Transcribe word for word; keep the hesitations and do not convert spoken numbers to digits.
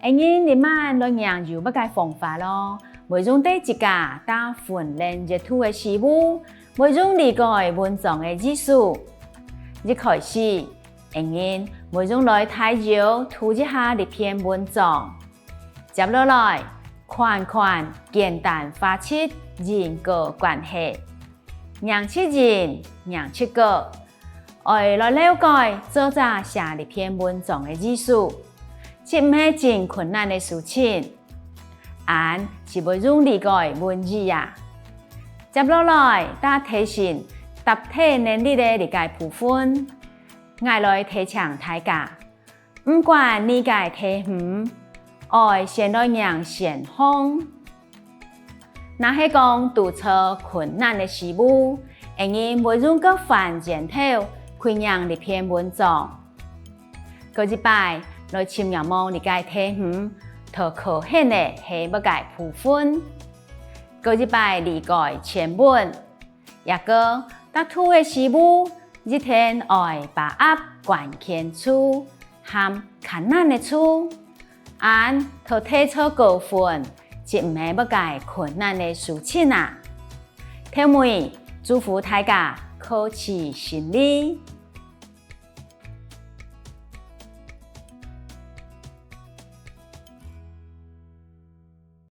𠊎人這滿來䀴有麼个方法咯，會用得自家打訓練閱讀个事務，會用理解文章个意思。一開始，𠊎人會用來大約讀一下這篇文章。接落來，款款簡單畫出因果關係，䀴出因，䀴出果， 愛來了解作者寫這篇文章个意思，就毋係真困難个事情。恁就會用理解文意啊。接落來，再提升答題能力个這个部分，𠊎來提醒大家， 毋管哪个題目，愛先來䀴選項。若係講堵著困難个事務，𠊎人會用較翻轉頭去䀴這篇文章。過一擺，來尋䀴無這个題目，討考核个係麼个部分。過一擺理解全文。 這个答題个事務，一定愛把握關鍵詞，和較難个詞，恁討得著高分，就毋係麼个困難个事情啊。頭尾，祝福大家考試順利！